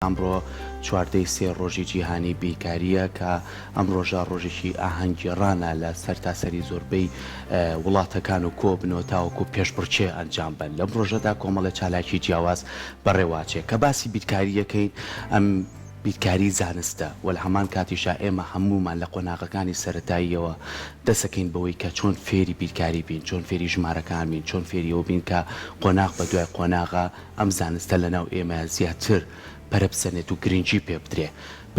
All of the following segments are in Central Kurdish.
ئەمڕۆ چواردەی سێ ڕۆژی جیهانی بیرکارییە کە ئەم ڕۆژە ڕۆژێکی ئاهەنگگێڕانە لە سەرتاسەری زۆربەی وڵاتەکان و کۆبنەوە تاوەکو پێشبڕکێ ئەنجام بەن. لەم ڕۆژەدا کۆمەڵێ چالاکی جیاواز بەڕێوەئەچێ. کە باسی بیرکارییەکەین ئەم بیرکاری زانستە و لە هەمان کاتیشا ئێمە هەموومان لە قۆناغەکانی سەرەتاییەوە دەسەکەین بەوەی کە چۆن فێری بیرکاری بین، چۆن فێری ژمارەکان بین، چۆن فێری ئەوە بین کە قۆناغ بە دوای قۆناغا ئەم زانستە لەناو ئێمە زیاتر پەرە بسەنێت و گرنگی پێ بدرێ.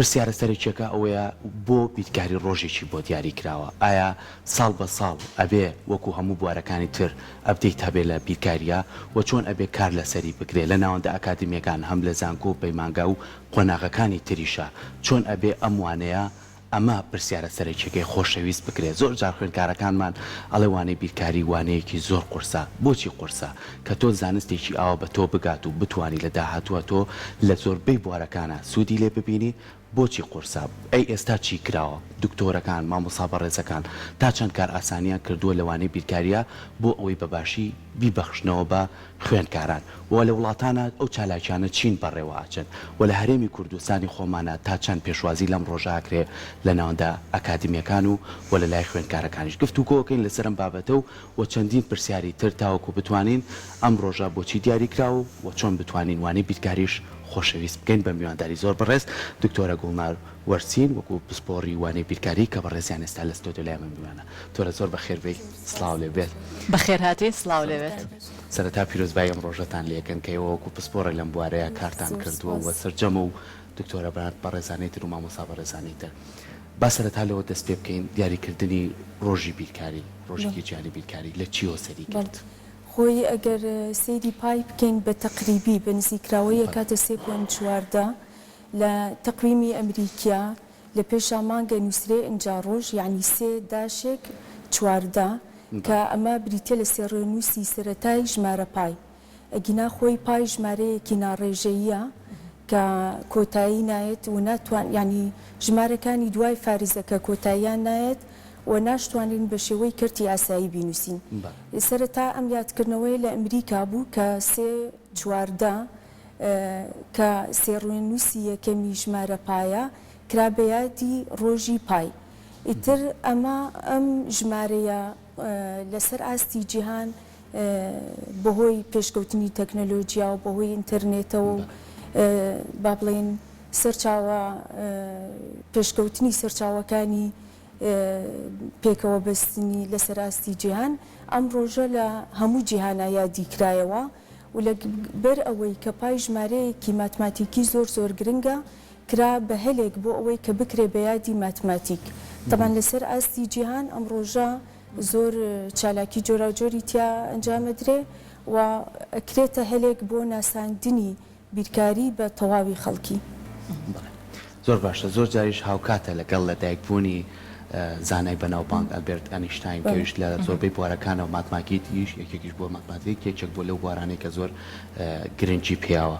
پرسیارە سەرەکیەکە ئەوەیە بۆ بیرکاری ڕۆژێکی بۆ دیاری کراوە؟ ئایا ساڵ بە ساڵ ئەبێ وەکو هەموو بوارەکانی تر update هەبێ لە بیرکارییا و چۆن ئەبێ کار لەسەری بکرێ لە ناوەندە ئەکادیمیەکان هەم لە زانکۆ و پەیمانگا و قۆناغەکانی تریشا چۆن ئەبێ ئەم وانەیە ئەمە پرسیارە سەرەکیەکەی خۆشەویست بکرێ زۆر جار خوێندکارەکانمان ئەڵێ وانەی بیرکاری وانەیەکی زۆر قورسە بۆچی قورسە کە تۆ زانستێکی ئاوا بە تۆ بگات و بتوانی لە داهاتووە تۆ لە زۆربەی بوارەکانا سوودی لێ ببینی بۆچی قورسە؟ ئەی ئێستا چی کراوە؟ دکتۆرەکان، مامۆستا بەڕێزەکان تا چەند کارئاسانیان کردووە لە وانەی بیرکارییا بۆ ئەوەی بە باشی بیبەخشنەوە بە خوێندکاران؟ وە لە وڵاتانا ئەو چالاکیانە چین بەڕێوە ئەچن؟ وە لە هەرێمی کوردستانی خۆمانا تا چەند پێشوازی لەم ڕۆژە ئەکرێ لە ناوەندە ئەکادیمیەکان و وە لە لای خوێندکارەکانیش؟ گفتوگۆ ئەکەین لەسەر ئەم بابەتە و وە چەندین پرسیاری تر تاوەکو بتوانین ئەم ڕۆژە بۆچی دیاری کراوە و چۆن بتوانین وانەی بیرکاریش خۆشەویست بکەین بە میوانداری زۆر بەڕێز دکتۆرە گوڵنار وەرسین وەکو پسپۆڕی وانەی بیرکاری کە بەڕێزیان ئێستا لە ستۆدیۆ لای من میوانە تۆرە زۆر بەخێر بێی سڵاو لێ بێت. بەخێر هاتی سڵاو لێ بێت. سەرەتا پیرۆزبایی ئەم ڕۆژەتان لێ کەن کە ئێوە وەکو پسپۆڕێک لەم بوارەیا کارتان کردووە و سەرجەم و دکتۆرە بەڕێزانەی تر و مامۆستا بەڕێزانەی تر. با سەرەتا لەوە دەست پێ بکەین دیاریکردنی ڕۆژی بیرکاری، ڕۆژێکی جیهانی بیرکاری لە چیەوە سەری گرت؟ خۆی ئەگەر سەیری پای بکەین بە تەقریبی بە نزیکراوەیی ئەکاتە سێ point 14 لە تەقویمی ئەمریکیا لە پێشا مانگ ئەنوسرێ ئینجا ڕۆژ یەعنی سێ داشێک 14 کە ئەمە بریتیە لە سێ ڕێنوسی سەرەتای ژمارە پای ئەگینا خۆی پای ژمارەیەکی ناڕێژەییە کە کۆتایی نایەت و ناتوان یانی ژمارەکانی دوای فارزەکە کۆتاییان نایەت و ناشتوانین بە شێوەی کەرتی ئاسایی بینوسین. سەرەتا ئەم یادکردنەوەیە لە ئەمریکا بوو کە سێ 14 کە سێ ڕێنووسی یەکەمی ژمارە پایە کرا بە یادی ڕۆژی پای. ئیتر ئەمە ئەم ژمارەیە لەسەر ئاستی جیهان بەهۆی پێشکەوتنی تەکنەلۆجیا و بەهۆی ئینتەرنێتەوە و با بڵێین سەرچاوە پێشکەوتنی سەرچاوەکانی پێکەوە بەستنی لەسەر ئاستی جیهان ئەم ڕۆژە لە هەموو جیهانا یادی کرایەوە و لە بەر ئەوەی کە پای ژمارەیەکی ماتماتیکی زۆر زۆر گرنگە کرا بە هەلێک بۆ ئەوەی کە بکرێ بە یادی ماتماتیک تەبعەن لەسەر ئاستی جیهان ئەم ڕۆژە زۆر چالاکی جۆراوجۆری تیا ئەنجامەدرێ و ئەکرێتە هەلێک بۆ ناساندنی بیرکاری بە تەواوی خەڵکی. بەڵێ زۆر باشە زۆر جاریش هاوکاتە لەگەڵ لە دایک بوونی زانای بەناوبانگ ئەلبێرت ئەنیشتاین کەویش لە زۆربەی بوارەکانەوە ماتماکیتیش یەکێکیش بووە ماتماتیک یەکێک بووە لەو بوارانەی کە زۆر گرنگی پیاوە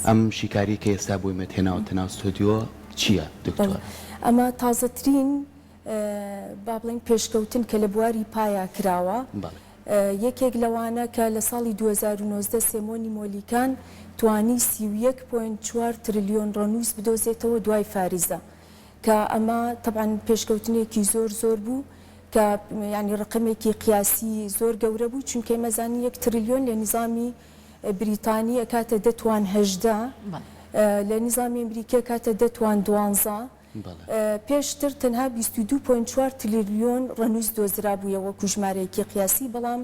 ئەم شیکاری کە ئێستا بۆی هێناوەتە ناو ستۆدیۆ چییە دکتۆر؟ ئەمە تازەترین با بڵێین پێشکەوتن کە لە بواری پایا کراوە، یەکێک لەوانە کە لە ساڵی 2019 سێمۆنی مۆلیکان توانی 31 point چوار ترلیۆن ڕەنووس بدۆزێتەوە دوای فاریزە کە ئەمە تەبعەن پێشکەوتنێکی زۆر زۆر بوو کە یانی ڕەقەمێکی قیاسی زۆر گەورە بوو چونکە ئێمە زانین یەک ترلیۆن لە نیزامی بریتانی ئەکاتە دە توان 18 لە نیزامی ئەمریکی ئەکاتە دە توان دوانزە. پێشتر تەنها 22 point چوار تریلیۆن ڕەنووس دۆزرابوویە وەکو ژمارەیەکی قیاسی، بەڵام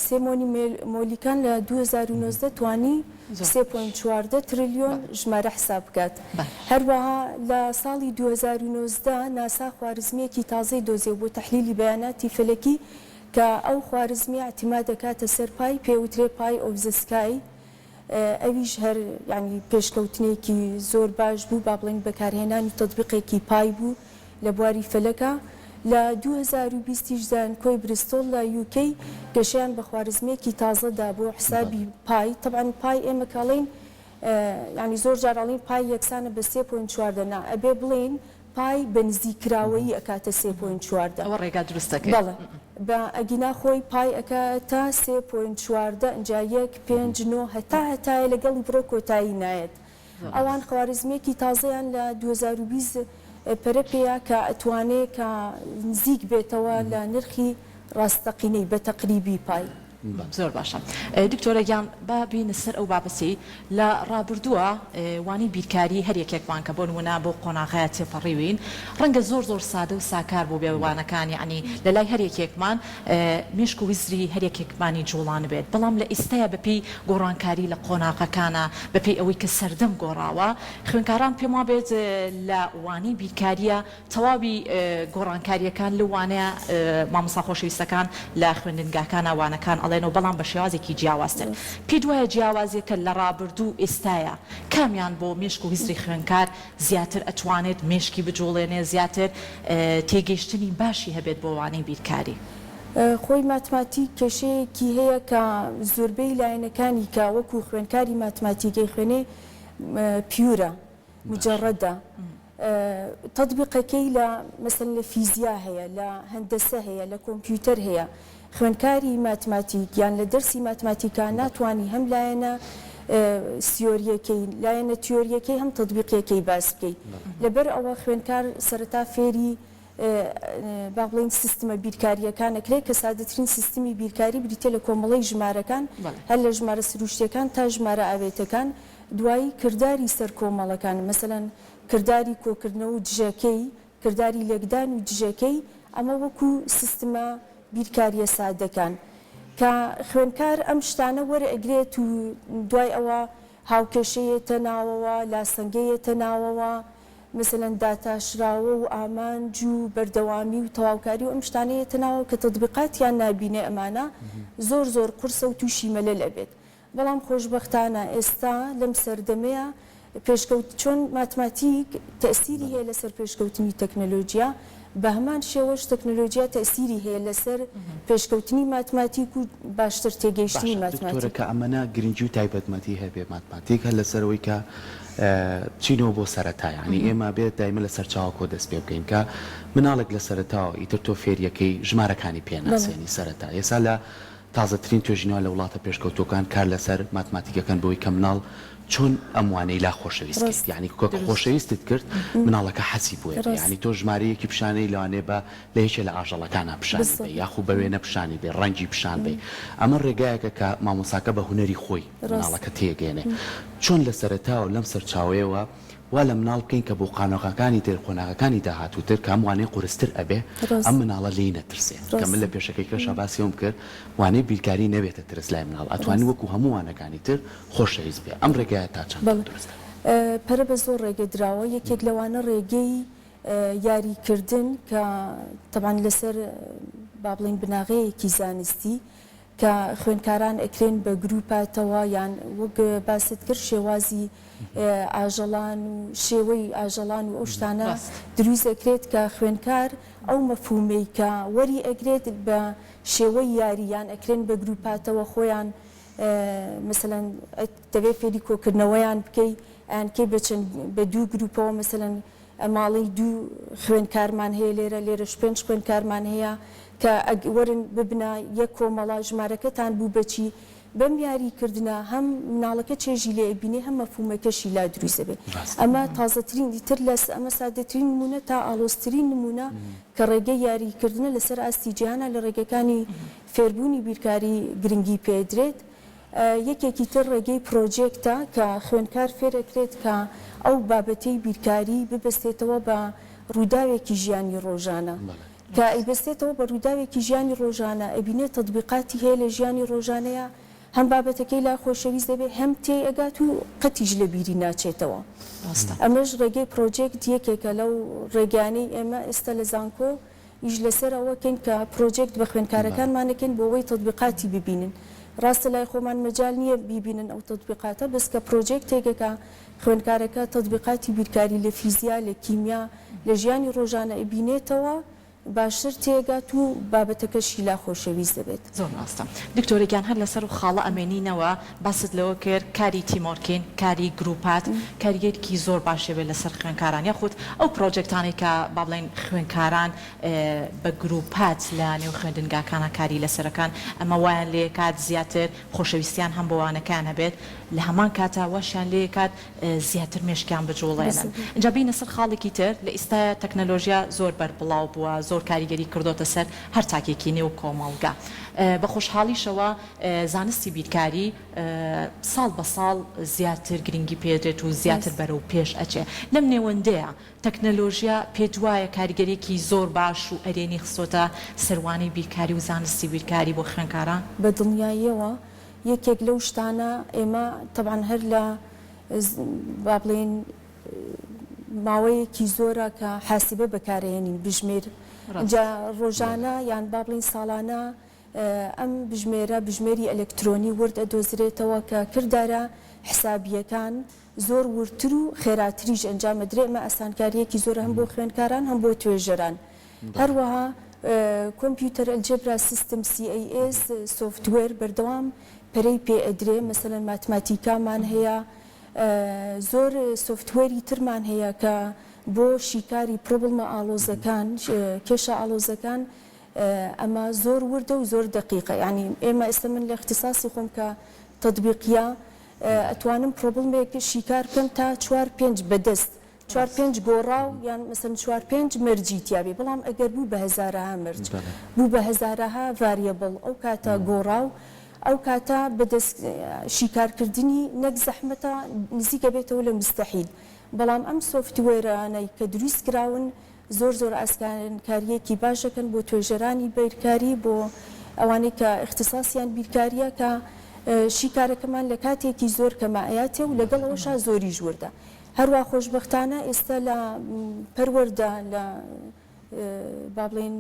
سێمۆنی مۆلیکان لە 2019 توانی سێ point 14 تریلیۆن ژمارە حساب بکات. هەروەها لە ساڵی 2019 ناسا خوارزمییەکی تازەی دۆزیەوە بۆ تەحلیلی بەیاناتی فەلەکی کە ئەو خوارزمییە ئیعتیماد دەکاتە سەر پای پێوترێ Pi of the Sky، ئەویش هەر یانی پێشکەوتنێکی زۆر باش بوو، با بڵێین بەکارهێنانی تەتبیقێکی پای بوو لە بواری فەلەکا. لە 2020 یش زانکۆی بریستۆڵ لە UK گەشەیان بە خوارزمییەکی تازە دا بۆ حسابی پای. تەبعەن پای ئێمە کە ئەڵێین یانی زۆر جار ئەڵێین پای یەکسانە بە سێ point 14 نا ئەبێ بڵێین پای بە نزیککراوەیی ئەکاتە سێ point 14. ئەوە ڕێگا دروستەکەیە. بەڵێ بە ئەگینا خۆی پای ئەکاتە سێ point 14 ئینجا یەک پێنج نۆ هەتا هەتایە لەگەڵی بڕۆ کۆتایی نایەت. ئەوان خەوارزمیەکی تازەیان لە 2020 پەرە پێیا کە ئەتوانێ کە نزیک بێتەوە لە نرخی ڕاستەقینەی بە تەقریبی پای. زۆر باشە دکتۆرە گیان با بێینە سەر ئەو بابەتەی لە ڕابردووە وانەی بیرکاری هەر یەکێکمان کە بۆ نموونە بەو قۆناغەیا تێپەڕیوین ڕەنگە زۆر زۆر سادە و ساکار بووبێ وانەکان یەعنی لە لای هەر یەکێکمان مێشک و هزری هەر یەکێکمانی جوڵانبێت بەڵام لە ئیستایا بە پێی گۆڕانکاری لە قۆناغەکانا بە پێی ئەوەی کە سەردەم گۆڕاوە خوێنکاران پێم وابێت لە وانەی بیرکارییا تەواوی گۆڕانکارییەکان لەو وانەیە مامۆستا خۆشەویستەکان لە خوێندنگاکانا وانەکان ئەڵێنەوە بەڵام بە شێوازێکی جیاوازتر. پێت وایە جیاوازیەکە لە ڕابردوو و ئێستایا کامیان بۆ مێشک و هزری خوێندکار زیاتر ئەتوانێت مێشکی بجوڵێنێ زیاتر تێگەیشتنی باشی هەبێت بۆ وانەی بیرکاری؟ خۆی ماتماتیک کێشەیەکی هەیە کە زۆربەی لایەنەکانی کە وەکو خوێندکاری ماتماتیک ئەیخوێنێ pure ە مجەڕەدە تەتبیقەکەی لە مەسەلەن لە فیزیا هەیە، لە هەندەسە هەیە، لە کۆمپیوتەر هەیە، خوێندکاری ماتماتیک یان لە دەرسی ماتماتیکا ناتوانی هەم لایەنە سیۆریەکەی، لایەنە تیۆریەکەی هەم تەتبیقیەکەی باس بکەی. لەبەر ئەوە خوێندکار سەرەتا فێری با بڵێین سیستمە بیرکارییەکان ئەکرێت کە سادەترین سیستمی بیرکاری بریتیە لە کۆمەڵەی ژمارەکان هەر لە ژمارە سروشتیەکان تا ژمارە ئاوێتەکان دوایی کرداری سەر کۆمەڵەکان مەسەلەن کرداری کۆکردنەوە و دژەکەی کرداری لێکدان و دژەکەی ئەمە وەکو سیستمە بیرکارییە سادەکان کە خوێندکار ئەم شتانە وەرئەگرێت و دوای ئەوە هاوکێشە یەتە ناوەوە لاسەنگە یەتە ناوەوە مەسەلەن داتاشراوە و ئامانج و بەردەوامی و تەواوکاری و ئەم شتانە یەتە ناوەوە کە تەتبیقاتیان نابینێ ئەمانە زۆر زۆر قورسە و تووشی مەلەل ئەبێت بەڵام خۆشبەختانە ئێستا لەم سەردەمەیا پێشکەوت چۆن ماتماتیک تەئسیری هەیە لەسەر پێشکەوتنی تەکنەلۆجیا بەهەمان شێوەش تەکنەلۆجیا تەئسیری هەیە لەسەر پێشکەوتنی ماتماتیک و باشتر تێگەیشتنی باشە دکتۆرە ماتماتیک. کە ئەمەنە گرنگی و تایبەتمەندی هەبێ ماتماتیک هەر لەسەرەوەی کە بچینەوە بۆ سەرەتا یانی ئێمە بێت دایمە لە سەرچاوەکەوە دەست پێ بکەین کە مناڵێک لە سەرەتاوە ئیتر تۆ فێریەکەی ژمارەکانی پێ ناسێنی سەرەتا ئێسا لە تازەترین توێژینەوە لە وڵاتە پێشکەوتووەکان کار لەسەر ماتماتیکەکەن بۆی کە مناڵ چۆن ئەم وانەی لا خۆشەویست کەیت یانی کە خۆشەویستت کرد مناڵەکە حەزی بۆیە بێ یانی تۆ ژمارەیەکی پیشانەی لەوانەیە بە لە یەکێ لە ئاژەڵەکانا پیشانی بەی یاخو بە وێنە پیشانی بەی ڕەنگی پیشان بەی ئەمە ڕێگایەکە کە مامۆستاکە بە هونەری خۆی مناڵەکە تێگەیەنێ چۆن لە سەرەتاوە لەم سەرچاوەیەوە وا لە مناڵ بکەین کە بۆ قانۆغاکانی تر قۆناغەکانی داهاتووتر کە ئەم وانەی قورستر ئەبێ ئەم مناڵە لێی نەترسێ کە من لە پێشەکەی کەشا باسی ئەوم کرد وانەی بیرکاری نەبێتە ترس لای مناڵ ئەتوانی وەکو هەموو وانەکانی تر خۆشەویست بێ ئەم ڕێگایە تا چەند دروستە؟ پەرە بە زۆر ڕێگە دراوە یەکێک لەوانە ڕێگەی یاری کردن کە تەبعەن لەسەر با بڵێین بناغەیەکی زانستی کە خوێندکاران ئەکرێن بە گروپاتەوە یان وەک باست کرد شێوازی ئاژەڵان و شێوەی ئاژەڵان و ئەو شتانە دروست ئەکرێت کە خوێندکار ئەو مەفهومەی کە وەری ئەگرێت بە شێوەی یاری یان ئەکرێن بە گروپاتەوە خۆیان مەسەلەن دەبێت فێری کۆکردنەوەیان بکەی ئەیانکەی بە چەند بە دوو گروپەوە مەسەلەن ماڵی دوو خوێندکارمان هەیە لێرە، لێرەش پێنج خوێندکارمان هەیە کە ئەگ وەرن ببنە یەک کۆمەڵە، ژمارەکەتان بوو بە چی؟ بەم یاری کردنە هەم مناڵەکە چێژی لێ ئەبینێ هەم مەفهومەکەشی لا دروست ئەبێ. ئەمە تازەترین ئیتر لە ئەمە سادەترین نموونە تا ئاڵۆزترین نموونە کە ڕێگەی یاری کردنە لەسەر ئاستی جیهانا لە ڕێگەکانی فێربوونی بیرکاری گرنگی پێ ئەدرێت. یەکێکی تر ڕێگەی پرۆجێکتە کە خوێندکار فێرئەکرێت کە ئەو بابەتەی بیرکاری ببەستێتەوە بە ڕووداوێکی ژیانی ڕۆژانە. کە ئەیبەستێتەوە بە ڕووداوێکی ژیانی ڕۆژانە ئەبینێت تەتبیقاتی هەیە لە ژیانی ڕۆژانەیا هەم بابەتەکەی لا خۆشەویست دەبێت هەم تێی ئەگات و قەتیش لە بیری ناچێتەوە. ئەمەش ڕێگەی پرۆجێکت یەکێکە لەو ڕێگانەی ئێمە ئێستا لە زانکۆ ئیش لەسەر ئەوە کەین کە پرۆجێکت بە خوێندکارەکانمان ئەکەین بۆ ئەوەی تەتبیقاتی ببینن. ڕاستە لای خۆمان مەجال نییە بیبینن ئەو تەتبیقاتە بەس کە پرۆجێکتێکە کە خوێندکارەکە تەتبیقاتی بیرکاری لە فیزیا، لە کیمیا، لە ژیانی ڕۆژانە ئەبینێتەوە باشتر تێگات و بابەتەکەشی لا خۆشەویست دەبێت. زۆر ڕاستە دکتۆرە گیان هەر لەسەر و خاڵە ئەمێنینەوە باست لەوە کرد کاری teamworking کاری گروپات کاریگەریکی زۆر باشی هەبێت لەسەر خوێندکاران یاخود ئەو پرۆجێکتانەی کە با بڵێین خوێندکاران بە گروپات لە نێو خوێندنگاکانا کاری لەسەرەکان ئەمە وایان لێکات زیاتر خۆشەویستیان هەم بۆ وانەکەیان هەبێت. لە هەمان کاتا واشیان لێکات زیاتر مێشکیان بجوڵێنن. ئینجا بێینە سەر خاڵێکی تر، لە ئیستایا تەکنەلۆژیا زۆر بەربڵاو بووە، زۆر کاریگەری کردۆتە سەر هەر تاکێکی نێو کۆمەڵگا. بە خۆشحاڵیشەوە زانستی بیرکاری ساڵ بە ساڵ زیاتر گرنگی پێدرێت و زیاتر بەرەو پێش ئەچێ. لەم نێوەندەیا تەکنەلۆژیا پێت وایە کاریگەریەکی زۆر باش و ئەرێنی خستۆتە سەر وانەی بیرکاری و زانستی بیرکاری بۆ خوێندکاران؟ بە دڵنیاییەوە یەکێک لەو شتانە ئێمە تەبعەن هەر لە با بڵێین ماوەیەکی زۆرە کە حاسیبە بەکارئەهێنین بژمێر جا ڕۆژانە یان با بڵێین ساڵانە ئەم بژمێرە بژمێری ئەلکترۆنی ورد ئەدۆزرێتەوە کە کردارە حسابییەکان زۆر وردتر و خێراتریش ئەنجام ئەدرێ ئەمە ئاسانکارییەکی زۆرە هەم بۆ خوێندکاران هەم بۆ توێژەران هەروەها Computer Algebra System CAS software بەردەوام پەرەی پێ ئەدرێ مەسەلەن Mathematica مان هەیە زۆر software ی ترمان هەیە کە بۆ شیکاری problem ە ئاڵۆزەکان کێشە ئاڵۆزەکان ئەمە زۆر وردە و زۆر دەقیقە یانی ئێمە ئێستا من لە ئیختیساسی خۆم کە تەتبیقیە ئەتوانم problem ێک شیکار بکەم تا چوار پێنج بەدەست چوار پێنج گۆڕاو یان مەسەلەن چوار پێنج مەرجی تیابێ بەڵام ئەگەر بوو بە هەزارەها مەرج بوو بە هەزارەها variable ئەو کاتە گۆڕاو ئەو کاتە بەدەست شیکارکردنی نەک زەحمەتە نزیک ئەبێتەوە لە موستەحیل بەڵام ئەم software انەی کە دروست کراون زۆر زۆر ئاسانکارییەکی باش ئەکەن بۆ توێژەرانی بیرکاری بۆ ئەوانەی کە ئیختیساسیان بیرکارییە کە شیکارەکەمان لە کاتێکی زۆر کەما ئەیاتێ و لەگەڵ ئەوەشا زۆریش وردە هەروا خۆشبەختانە ئێستا لە پەروەردە لە با بڵێین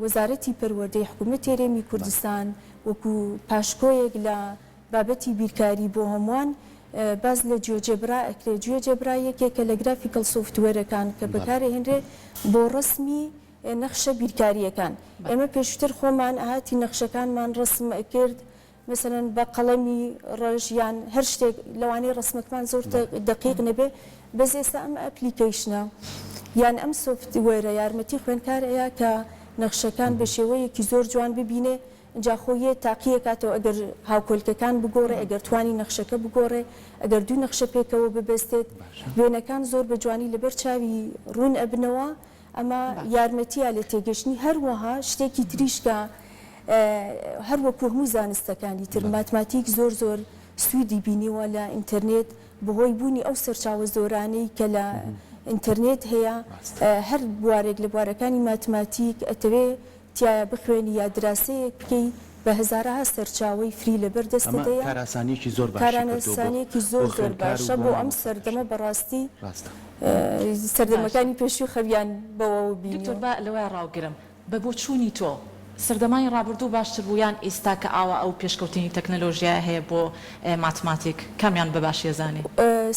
وەزارەتی پەروەردەی حکوومەتی هەرێمی کوردستان وەکو پاشکۆیەک لە بابەتی بیرکاری بۆ هەمووان باس لە GeoGebra ئەکرێ GeoGebra یەکێکە لە graphical software ەکان کە بەکارئەهێنرێ بۆ ڕەسمی نەخشە بیرکارییەکان ئێمە پێشووتر خۆمان ئەهاتین نەخشەکانمان ڕەسم ئەکرد مەسەلەن بە قەڵەمی ڕەش یان هەر شتێک لەوانەیە ڕەسمەکمان زۆر دەقیق نەبێ بەس ئێستا ئەم application ە یان ئەم software ە یارمەتی خوێندکار ئەیا کە نەخشەکان بە شێوەیەکی زۆر جوان ببینێ ئینجا خۆ یێ تاقیەکاتەوە ئەگەر هاوکۆلکەکان بگۆڕێ ئەگەر توانی نەخشەکە بگۆڕێ ئەگەر دوو نەخشە پێکەوە ببەستێت وێنەکان زۆر بە جوانی لەبەر چاوی ڕوون ئەبنەوە ئەمە یارمەتیە لە تێگەشتنی هەروەها شتێکی تریش کە هەر وەکو هەموو زانستەکانی تر ماتماتیک زۆر زۆر سوودی بینیوە لە ئینتەرنێت بەهۆی بوونی ئەو سەرچاوە زۆرانەی کە لە ئینتەرنێت هەیە هەر بوارێک لە بوارەکانی ماتماتیک ئەتەوێ تیایا بخوێنی یا دراسەیەک بکەی بە هەزارەها سەرچاوەی free لەبەر دەستت ئەمە هەیە کارئاسانیەکی زۆر باشی کردووە بۆ کارئاسانیەکی بۆ زۆر زۆر خوێندکار و باشە بۆ بۆ ئەم مامۆستاکەش سەردەمە بەڕاستی ڕاستە. سەردەمەکانی باشە پێشوو خەویان بەوەوە دکتۆر بینیوە. با لەوەیا ڕاوگرم بە بۆچوونی تۆ سەردەمانی ڕابردوو باشتر بوو یان ئیستا کە ئاوا ئەو پێشکەوتنی تەکنەلۆژیایە هەیە بۆ ماتماتیک کامیان بە باشی ئەزانی؟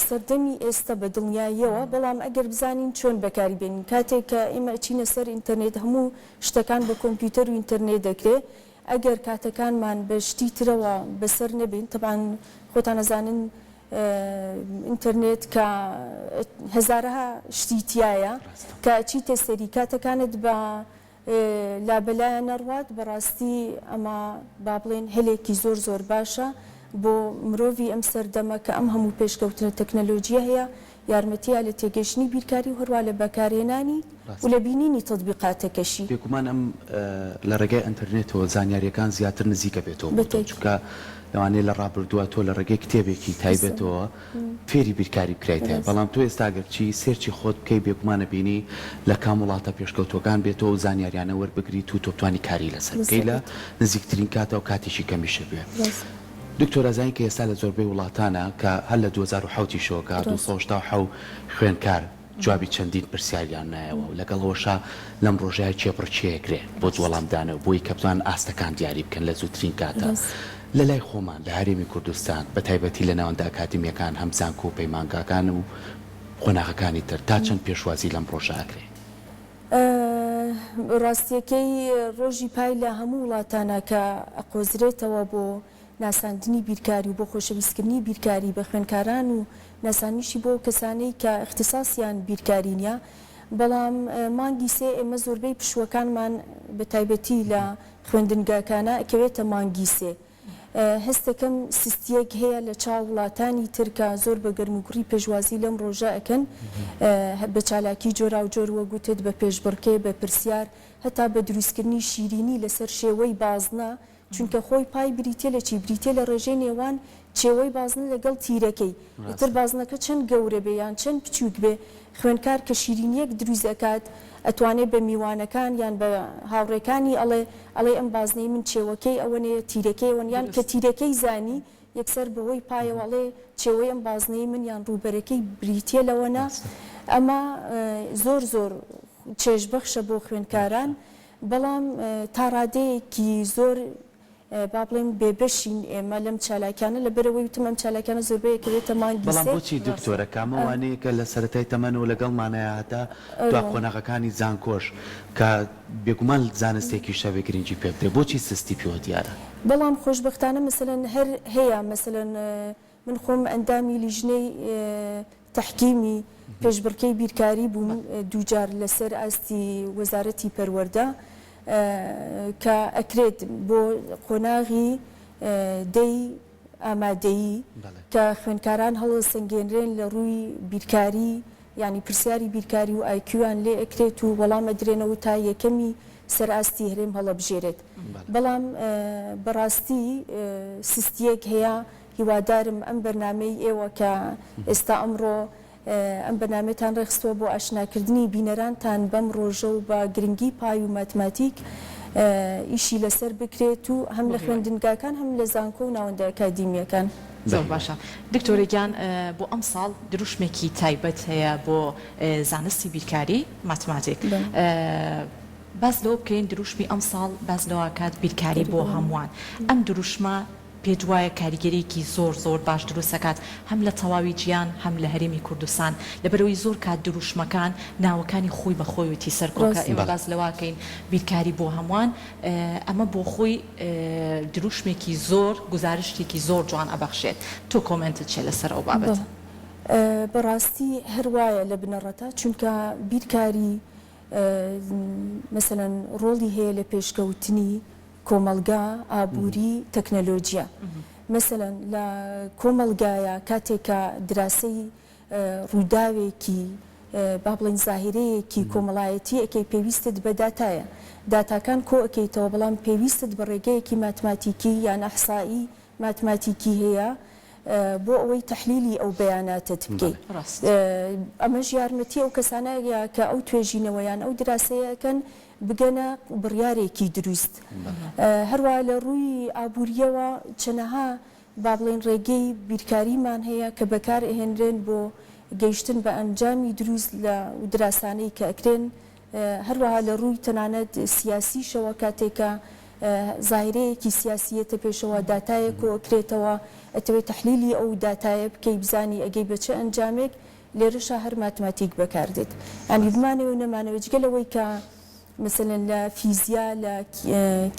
سەردەمی ئێستا بە دڵنیاییەوە بەڵام ئەگەر بزانین چۆن بەکاری بێنین کاتێک کە ئێمە ئەچینە سەر ئینتەرنێت هەموو شتەکان بە کۆمپیوتەر و ئینتەرنێت دەکرێ ئەگەر کاتەکانمان بە شتی ترەوە بەسەر نەبەین تەبعەن خۆتان ئەزانن ئینتەرنێت کە هەزارەها شتی تیایە کە ئەچیتە سەری کاتەکانت بە لابەلایە نەڕوات بەڕاستی ئەمە با بڵێن هەلێکی زۆر زۆر باشە بۆ مرۆڤی ئەم سەردەمە کە ئەم هەموو پێشکەوتنە تەکنەلۆجیە هەیە یارمەتیە لە تێگەیشتنی بیرکاری و هەروا لە بەکارهێنانی و لە بینینی تەتبیقاتەکەشی. بێگومان ئەم لە ڕێگای ئەنتەرنێتەوە زانیاریەکان زیاتر نزیکە بێتەوە بۆ تۆ چونکە لەوانەیە لە ڕابردووە تۆ لە ڕێگەی کتێبێکی تایبەتەوە فێری بیرکاری بکرایتایە بەڵام تۆ ئێستا گەر بچی search ی خۆت بکەی بێگومان ئەبینی لە کام وڵاتە پێشکەوتووەکان بێتەوە ئەو زانیاریانە وەربگریت و تۆ بتوانی کاری لەسەر بکەی لە نزیکترین کاتا و کاتێکی کەمیشت بوێ. دکتۆر ئەزانین کە ئێستا لە زۆربەی وڵاتانا کە هەر لە 2007 یشەوە کە 287 خوێندکار جوابی چەندین پرسیاریان نایەوە و لەگەڵ ئەوەشا لەم ڕۆژەیا کێبڕکێیەکرێ بۆ وەڵامدانەوە بۆی کە بتوانن ئاستەکان دیاری بکەن لە زووترین کاتا لە لای خۆمان لە هەرێمی کوردستان بە تایبەتی لە ناوەندە ئەکادیمیەکان هەم زانکۆ و پەیمانگاکان و قۆناغەکانی تر تا چەند پێشوازی لەم ڕۆژە ئەکرێ؟ ڕاستیەکەی ڕۆژی پای لە هەموو وڵاتانا کە ئەقۆزرێتەوە بۆ ناساندنی بیرکاری و بۆ خۆشەویستکردنی بیرکاری بە خوێندکاران و ناساندنیشی بۆ ئەو کەسانەی کە ئیختیساسیان بیرکاری نیە بەڵام مانگی سێ ئێمە زۆربەی پشووەکانمان بە تایبەتی لە خوێندنگاکانا ئەکەوێتە مانگی سێ. هەستەکەم سستیەک هەیە لە چاو وڵاتانی تر کە زۆر بە گەرموگوڕی پێشوازی لەم ڕۆژە ئەکەن بە چالاکی جۆراوجۆر وەک وتت بە پێشبڕکێ بە پرسیار هەتا بە دروستکردنی شیرینی لەسەر شێوەی بازنە چونکە خۆی پای بریتیە لە چی؟ بریتیە لە ڕێژەی نێوان چێوەی بازنە لەگەڵ تیرەکەی. ئیتر بازنەکە چەند گەورە بێ یان چەند بچووک بێ، خوێندکار کە شیرینیەک دروست ئەکات ئەتوانێ بە میوانەکان یان بە هاوڕێکانی ئەڵێ، ئەڵێ ئەم بازنەی من چێوەکەی ئەوەنەیە، تیرەکەی ئەوەنە، یان کە تیرەکەی زانی یەکسەر بەهۆی پایەوە ئەڵێ چێوەی ئەم بازنەی من یان ڕووبەرەکەی بریتیە لەوەنە. ئەمە زۆر زۆر چێژبەخشە بۆ خوێندکاران. بەڵام تا ڕادەیەکی زۆر با بڵێین بێبەشین ئێمە لەم چالاکیانە، لەبەرئەوەی وتم ئەم چالاکیانە زۆربەی ئەکەوێتە مانگی بەڵام سێ. بۆچی دکتۆرە کامە وانەیەکە لە سەرەتای تەمەنەوە لەگەڵمانایە هەتا دوا قۆناغەکانی زانکۆش کە بێگومان زانستێکیش هەبێ گرنگی پێ بدرێ بۆچی سستی پێوە دیارە؟ بەڵام خۆشبەختانە مەسەلەن هەر هەیە مەسەلەن من خۆم ئەندامی لیژنەی تەحکیمی پێشبڕکێی بیرکاری بووم دووجار لەسەر ئاستی وەزارەتی پەروەردە کە ئەکرێت بۆ قۆناغی دەی ئامادەیی کە خوێندکاران هەڵەسەنگێنرێن لە ڕووی بیرکاری یانی پرسیاری بیرکاری و ئایکیویان لێ ئەکرێت و وەڵام ئەدرێنەوە تا یەکەمی سەر ئاستی هەرێم هەڵەبژێرێت بەڵام بەڕاستی سستیەک هەیە هیوادارم ئەم بەرنامەی ئێوە کە ئێستا ئەمڕۆ ئەم بەرنامەتان ڕێکخستووە بۆ ئاشناکردنی بینەرانتان بەم ڕۆژە و بە گرنگی پای و ماتماتیک ئیشی لەسەر بکرێت و هەم لە خوێندنگاکان هەم لە زانکۆ و ناوەندە ئەکادیمییەکان. زۆر باشە دکتۆرە گیان بۆ ئەمساڵ دروشمێکی تایبەت هەیە بۆ زانستی بیرکاری، ماتماتیک، باس لەوە بکەین دروشمی ئەمساڵ باس لەوە ئەکات بیرکاری بۆ هەمووان ئەم دروشمە پێت وایە کاریگەریەکی زۆر زۆر باش دروست ئەکات هەم لە تەواوی جیان هەم لە هەرێمی کوردستان لەبەرئەوەی زۆر کات دروشمەکان ناوەکانی خۆی بە خۆیوتی سەرکۆکە ئێمە باس لەوە ئەکەین بیرکاری بۆ هەمووان ئەمە بۆ خۆی دروشمێکی زۆر گوزارشتێکی زۆر جوان ئەبەخشێت تۆ comment ت چیە لەسەر ئەو بابەتە؟ بەڕاستی هەر وایە لە بنەڕەتا چونکە بیرکاری مەسەلەن ڕۆڵی هەیە لە پێشکەوتنی کۆمەڵگا، ئابووری، تەکنەلۆجیا. مەسەلەن لە کۆمەڵگایا کاتێک کە دراسەی ڕووداوێکی با بڵێین زاهیرەیەکی کۆمەڵایەتی ئەکەی پێویستت بە داتایە. داتاکان کۆ ئەکەیتەوە بەڵام پێویستت بە ڕێگەیەکی ماتماتیکی یان ئەحسائی ماتماتیکی هەیە بۆ ئەوەی تەحلیلی ئەو بەیاناتەت بکەی. ئەمەش یارمەتی ئەو کەسانە ئەیا کە ئەو توێژینەوە یان ئەو دراسەیە ئەکەن بگەنە بڕیارێکی دروست. هەروەها لە ڕووی ئابوورییەوە چەنەها با بڵێین ڕێگەی بیرکاریمان هەیە کە بەکار ئەهێنرێن بۆ گەیشتن بە ئەنجامی دروست لە دراسانەی کە ئەکرێن هەروەها لە ڕووی تەنانەت سیاسیشەوە کاتێک کە زاهیرەیەکی سیاسی یەتە پێشەوە داتایەک کۆ ئەکرێتەوە ئەتەوێ تەحلیلی ئەو داتایە بکەی بزانی ئەگەی بە چ ئەنجامێک لێرەشا هەر ماتماتیک بەکار دێت یانی بمانەوێ و نەمانەوێ جگە لەوەی کە مەسەلەن لە فیزیا لە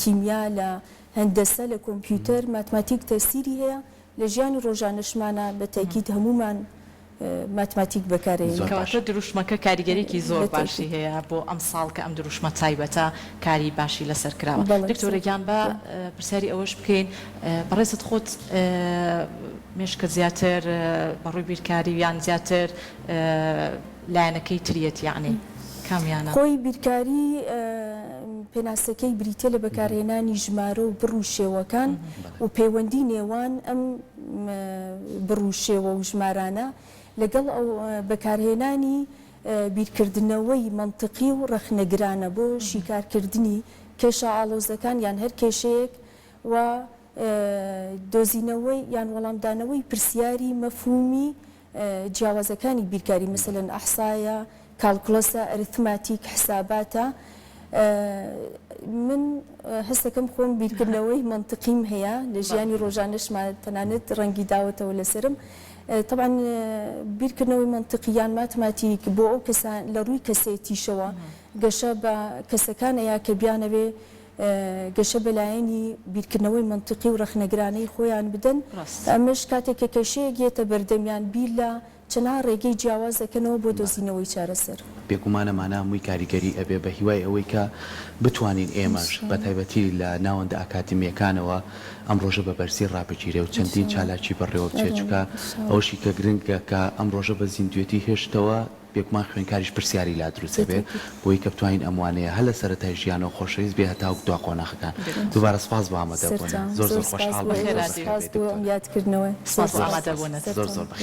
کیمیا لە هەندەسە لە کۆمپیوتەر ماتماتیک تەسیری هەیە لە ژیانی ڕۆژانەشمانا بە تەئکید هەموومان ماتماتیک بەکارئەهێنین. کەواتە دروشمەکە کاریگەریەکی زۆر باشی هەیە بۆ ئەمساڵ کە ئەم دروشمە تایبەتە کاری باشی لەسەر کراوە. دکتۆرە گیان با پرسیاری ئەوەش بکەین بەڕێزت خۆت مێشکت زیاتر بەڕووی بیرکاری یان زیاتر لایەنەکەی تریەت یەعنی کامیانە؟ خۆی بیرکاری پێناسەکەی بریتیە لە بەکارهێنانی ژمارە و بڕ و شێوەکان و پەیوەندی نێوان ئەم بڕ و شێوە و ژمارانە لەگەڵ ئەو بەکارهێنانی بیرکردنەوەی مەنتقی و ڕەخنەگرانە بۆ شیکارکردنی کێشە ئاڵۆزەکان یان هەر کێشەیەک و دۆزینەوەی یان وەڵامدانەوەی پرسیاری مەفهومی جیاوازەکانی بیرکاری مەسەلەن ئەحسایە، کاڵکڵەسە، ئەرثماتیک، حساباتە. من هەستەکەم خۆم بیرکردنەوەی مەنتقیم هەیە لە ژیانی ڕۆژانەشما تەنانەت ڕەنگی داوەتەوە لەسەرم. تەبعەن بیرکردنەوەی مەنتقی یان ماتماتیک بۆ ئەو کەسان لە ڕووی کەسێتیشەوە گەشە بە کەسەکان ئەیا کە بیانەوێ گەشە بە لایەنی بیرکردنەوەی مەنتیقی و ڕەخنەگرانەی خۆیان بدەن، ئەمەش کاتێک کە کێشەیەک یەتە بەردەمیان بیر لە. چەنەها ڕێگەی جیاواز ئەکەنەوە بۆ دۆزینەوەی چارەسەر. بێگومان ئەمانە هەمووی کاریگەری ئەبێ بە هیوای ئەوەی کە بتوانین ئێمەش بە تایبەتی لە ناوەندە ئاکادمییەکانەوە ئەم ڕۆژە بە بەرزی ڕابگیرێ و چەندین چالاکی بەڕێوە بچێ چونکە ئەوەشی کە گرنگە کە ئەم ڕۆژە بە زیندوێتی هێشتەوە بێگومان خوێندکاریش پرسیاری لا دروست ئەبێ بۆی کە بتوانین ئەم وانەیە هەر لە سەرەتای ژیانەوە خۆشەویست بێ هەتاوەکو دوا قۆناخەکان. دووبارە سپاس بۆ ئامادەبوونت. زۆر زۆر خۆشحاڵ بووین. زۆر بەخێر بێی دکتۆر. سپاس بۆ ئامادەبوونت. زۆر زۆر بەخێر.